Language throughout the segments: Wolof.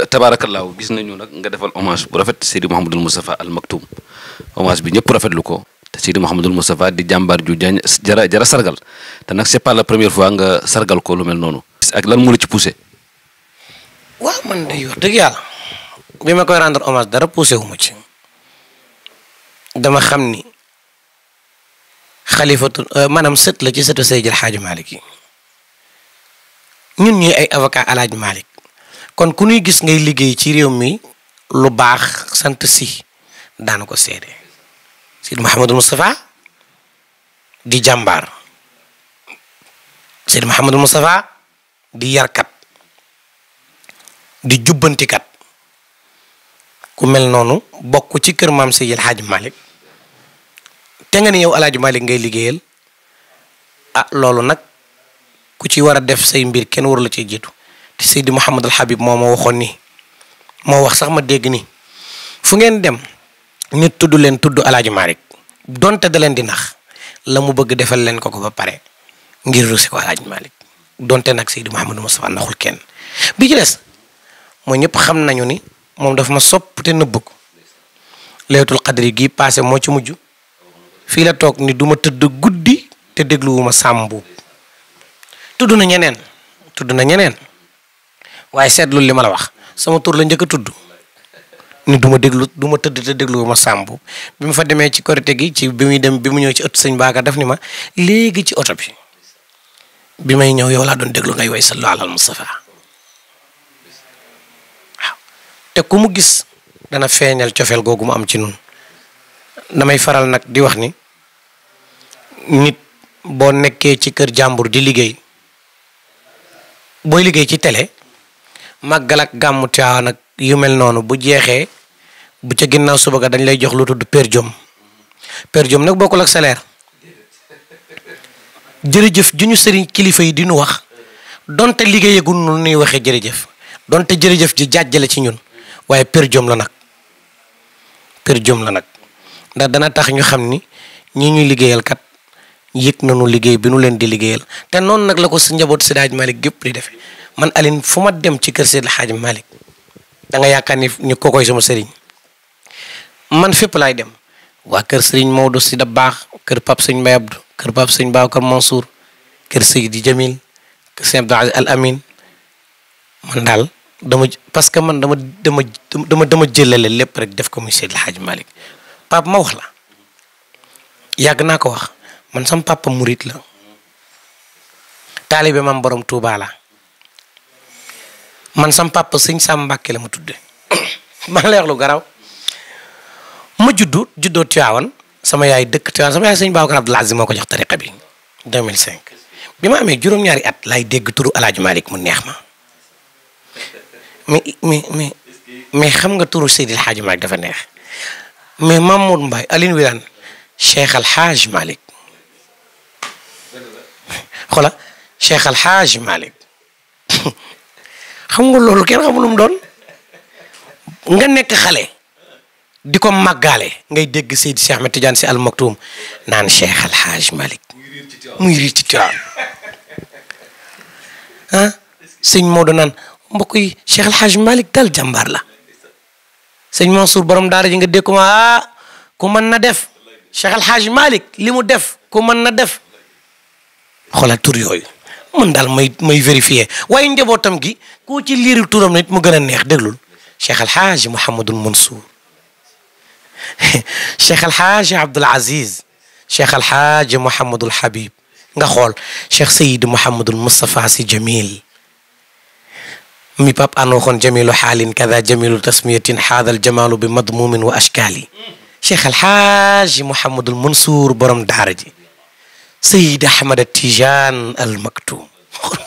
tabaarakallaahu gis nañu nag nga defal hommage bu rafet Seydi Mouhamadul Moustapha Al Maktoum hommage bi ñëpp rafetlu ko te Seydi Mouhamadul Moustapha di jàmbaar ju jara sargal te nag c'est pas la première fois nga sargal ko lu mel noonu. ak lan moo la ci poussé. waaw man de wax dëgg yàlla bi ma koy rendre hommage dara poussé wu ma ci dama xam ni xalifatu maanaam sët la ci sëtu Seydi El Hadji Malick yi ñun ñuy ay avocat El Hadji Malick kon ku ñuy gis ngay liggéey ci réew mi lu baax sant si daana ko seede Seydi Mouhamadul Moustapha di jàmbaar Seydi Mouhamadul Moustapha di yarkat di jubbantikat ku mel noonu bokk ci kër maam Seydi El Hadji Malick te nga ni yow El Hadji Malick ngay liggéeyal ah loolu nag ku ci war a def say mbir kenn waru la cee jiitu te Seydi Mouhamadul Habib moo ma waxoon ni moo wax sax ma dégg ni fu ngeen dem nit tudd leen tudd El Hadji Malick donte da leen di nax la mu bëgg defal leen ko ba pare ngir rusi ko El Hadji Malick donte nag Seydi Mouhamadul Moustapha naxul kenn bi ci des mooy ñëpp xam nañu ni moom dafa ma sopp te nëbb ko Laylatul Qadri gi passé moo ci mujj fii la toog ni duma tëdd guddi te dégluwuma sàmbu tudd na ñeneen waaye seetlu li ma la wax sama tur la njëkk a tudd ni duma tëdd te dégluwuma sàmbu bi ma fa demee ci korite gi ci bi mu ñëw ci ëtt sëñ Baaka def ni ma léegi ci oto bi may ñëw yow laa doon déglu ngay way sallallahu alal Mustafa waaw te ku mu gis dana feeñal cofeel googu mu am ci nun damay faral nag di wax ni nit boo nekkee ci kër jàmbur di liggéey booy liggéey ci télé màggal ak gàmmu Tiwaawan nag yu mel noonu bu jeexee bu ca ginnaaw suba ga dañ lay jox lu tudd per diem nag bokkul ak salaire jërëjëf ju ñu sëriñ kilifa yi di nu wax donte liggéeyagul nu nuy waxee jërëjëf donte jërëjëf ji jàjjale ci ñun waaye per diem la nag ndax dana tax ñu xam ni ñi ñuy liggéeyal kat yëg nañu liggéey bi nu leen di liggéeyal te noonu nag la ko sa njaboot Seydi Hadji Malick gépp di defee man Aline fu ma dem ci kër Seydi Hadji Malick da nga yaakaar ni ñu ko koy sama sëriñ man fépp laay dem waa kër sëriñ Maodo si da baax kër Pape Sëñ Mbaye Abdou kër Pape Sëñ Babacar Mansour kër Seydi Jamil kër Sëñ Abdou Aziz Al Amin man daal parce que man dama jëlale lépp rek def ko muy Seydi Hadji Malick Pape ma wax la yàgg naa ko wax man sam papa murit la taalibe mam borom Touba la man sam papa sëñ Sam Mbàkke la ma tudde man la wax lu garaw ma juddoo Tiwaawan sama yaay dëkk Tiwaawan sama yaay sëñ Babacar Abdoul Aziz moo ko jox tariqa bi 2005 bi ma amee juróom-ñaari at laay dégg turu El Hadji Malick mu neex ma mais xam nga turu Seydi El Hadji Malick dafa neex mais Mamour Mbaye Aline Wilane Cheikh Al Hadji Malick xola Cheikh Al Hadji Malick xam nga loolu kenn xamul lu mu doon nga nekk xale di ko màggaale ngay dégg Seydi Cheikh Ahmed Tidiane Sy Al Maktoum naan Cheikh Al Hadji Malick muy riir ci Tiwaawan ah sëñ Maodo naan mbokk yi Cheikh Al Hadji Malick daal jàmbaar la sëñ Mansour borom daara ji nga dégg ko ma ku mën na def Cheikh Al Hadji Malick li mu def ku mën na def xoolal tur yooyu man daal may vérifier waaye njabootam gi ku ci liiri turam nit mu gën a neex déglul Cheikh Al Hadji Mouhamadul Mansour Cheikh Al Hadji Abdoul Aziz Cheikh Al Hadji Mouhamadul Habib nga xool Cheikh Seydi Mouhamadul Moustapha Sy Jamil mi pap an waxoon jamilu xaalin kada jamilu tasmiyatin haadal jamalu bi madmumin wa ashkaali Cheikh Al Hadji Mouhamadul Mansour borom daara ji Seydi Ahmad Tijaan Al Maktoum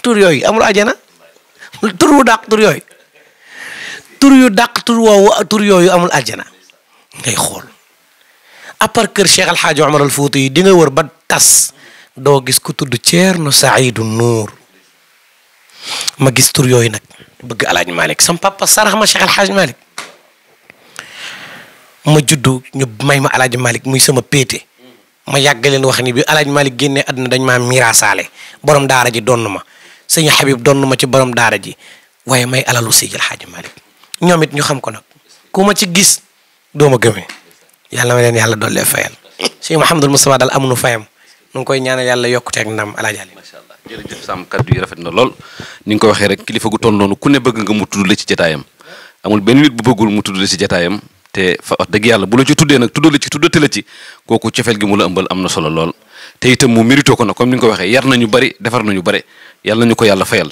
tur yooyu amul ajana tur wu dàq tur yooyu tur yooyu amul ajana ngay xool à part kër Cheikh Al Hadji Omar Al Fouti yi di nga wër ba tas doo gis ku tudd Ceerno Saidu Nuur ma gis tur yooyu nag bëgg El Hadji Malick sam papa sarax ma Cheikh Al Hadji Malick ma juddu ñu may ma El Hadji Malick muy sama péete ma yàgg leen wax ni bi El Hadji Malick génnee àdduna dañ maa miraasaale borom daara ji donn ma sëñ Habib donn ma ci borom daara ji waaye may alalu Seydi El Hadji Malick ñoom it ñu xam ko nag ku ma ci gis doo ma gëmee yàlla ma leen yàlla dollee fayal Cheikh Mouhamadul Moustapha daal amuñu fayam nu ngi koy ñaanal yàlla yokkuteeg ndam Alaaji Ali. macha allah jërëjëf Sam kaddu yi rafet na lool ni nga ko waxee rek kilifa gu toll noonu ku ne bëgg nga mu tudd la ci jotaayam amul benn nit bu bëggul mu tudd la ci jotaayam te fa wax dëgg yàlla bu la ci tuddee nag tuddal la ci tuddate la ci kooku cofeel gi mu la ëmbal am na solo lool te itam mu mérito ko nag comme ni nga ko waxee yar nañu bari defar nañu bari yàlla nañu ko yàlla fayal